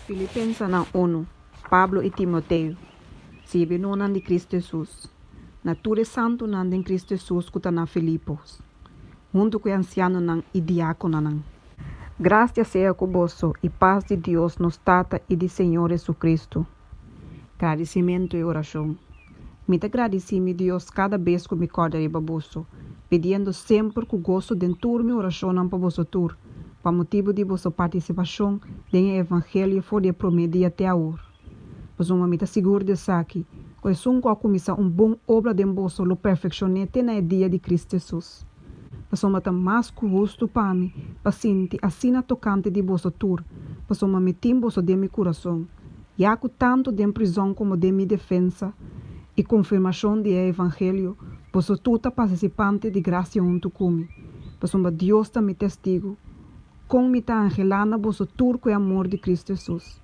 Filipensenan unu, Pablo i Timoteo, sirbidónan di Kristu Hesus, na tur e santunan den Kristu Hesus ku ta na Filipos, huntu ku e ansianonan i diákononan. Grasia sea ku boso i pas di Dios nos Tata i di Señor Hesukristu. Gradisimentu i orashon. Mi ta gradisí mi Dios kada bes ku mi kòrda riba boso, pidiendo semper ku goso den tur mi orashonnan pa boso tur, pa motibu di boso partisipashon den e evangelio for di e promé dia te awor. Pasobra mi ta sigur di esaki, ku esun ku a kuminsá un bon obra den boso lo perfekshon'é te na e dia di Kristu Hesus. Pasobra ta mas ku hustu pa mi pa sinti asina tokante di boso tur, pasobra mi tin boso den mi kurason, ya ku tantu den prizòn komo den mi defensa i konfirmashon di e evangelio, boso tur ta partisipante di grasia huntu ku mi. Pasobra Dios ta mi testigu, kon mi ta anhelá na boso tur ku e amor di Kristu Hesus.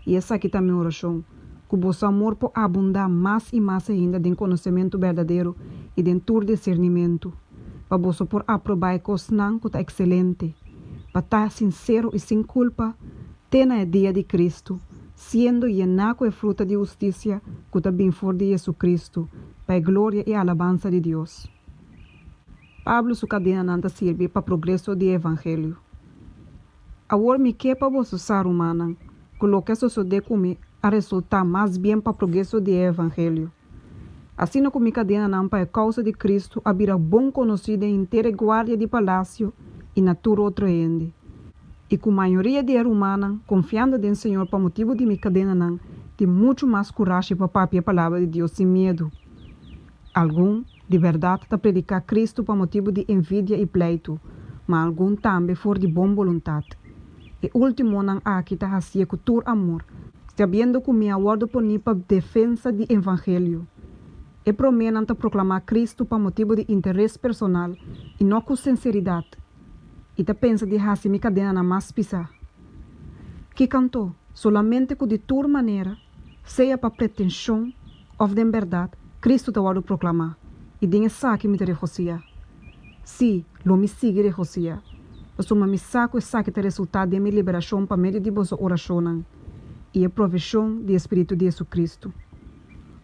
I esaki ta mi orashon, ku boso amor por abundá mas i mas ainda den konosementu berdadero i den tur disernimentu, pa boso por aprobá e kosnan ku ta ekselente, pa ta sinsero i sin kulpa te na e dia di Kristu, siendo yená ku e fruta di hustisia ku ta bin for di JesuKristu, pa e gloria i alabansa di Dios. Pablo su kadenanan ta sirbi pa progreso di e evangelio. Awor mi ke pa boso sa, rumannan, ku loke a sosodé ku mi a resultá mas bien pa progreso di e evangelio. Asina ku mi kadenanan pa e kousa di Kristu a bira bon konosí den henter e guardia di palasio i na tur otro hende, i ku mayoria di e rumannan, konfiando den Señor pa motibu di mi kadenanan, tin muchu mas kurashi pa papia e palabra di Dios sin miedu. Algun, di bèrdat, ta prediká Kristu pa motibu di envidia i pleitu, ma algun tambe for di bon boluntat. E últimonan aki ta hasié ku tur amor, sabiendo ku mi a wòrdu poní pa defensa di evangelio. E proménan ta proklamá Kristu pa motibu di interes personal i no ku sinseridat, i ta pensa di hasi mi kadenanan mas pisá. Kiko anto? Solamente ku di tur manera, sea pa pretenshon òf den bèrdat, Kristu ta wòrdu proklamá, i den esaki mi ta regosiá. Sí, lo mi sigui regosiá, pasobra mi sa ku esaki ta resultá den mi liberashon pa medio di boso orashonnan i e provishon di e spiritu di Hesukristu.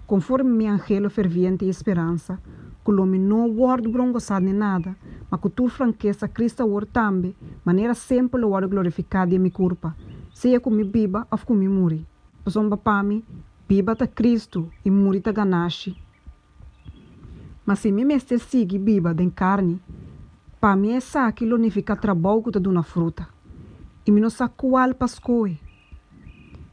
Konforme mi anhelo ferviente i speransa ku lo mi no wòrdu brongosá den nada, ma ku tur frankesa Kristu awor tambe manera semper lo wòrdu glorifiká den mi kurpa, sea ku mi biba òf ku mi muri. Pasobra pa mi, biba ta Kristu i muri ta ganashi. Ma si mi mester sigui biba den karni, pa mi esaki lo nifiká trabou ku ta duna fruta, i mi no sa kual pa skohe.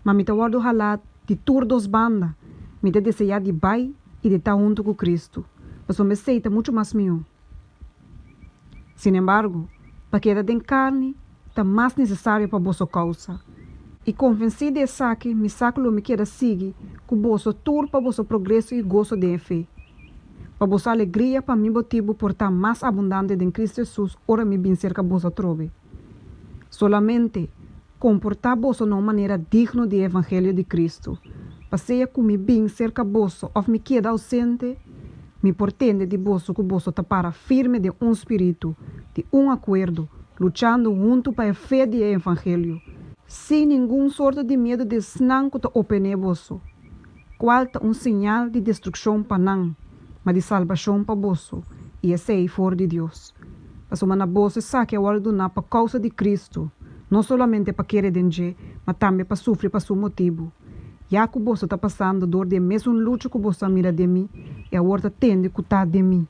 Ma mi ta wòrdu halá di tur dos banda, mi ta deseá di bai i di ta huntu ku Kristu, pasobra esei ta muchu mas mihó. Sinembargo, pa keda den karni ta mas nesesario pa boso kousa. I konvensí di esaki, mi sa ku lo mi keda sigui ku boso tur pa boso progreso i goso den e fe, pa boso alegria pa mi motibu por ta mas abundante den Kristu Hesus ora mi bin serka boso atrobe. Solamente, komportá boso na un manera digno di e evangelio di Kristu, pa sea ku mi bin serka boso òf mi keda ousente, mi por tende di boso ku boso ta para firme den un spiritu, di un akuerdo, luchando huntu pa e fe di e evangelio, sin ningun sorto di miedu di esnan ku ta opené boso, kual ta un señal di destrukshon pa nan, ma di salbashon pa boso, i esei for di Dios. Pasobra na boso esaki a wòrdu duná pa kousa di Kristu, no solamente pa kere den dje, ma tambe pa sufri pa su motibu. Ya ku boso ta pasando dor di e mesun lucha ku boso a mira den mi i awor ta tende ku ta den mi.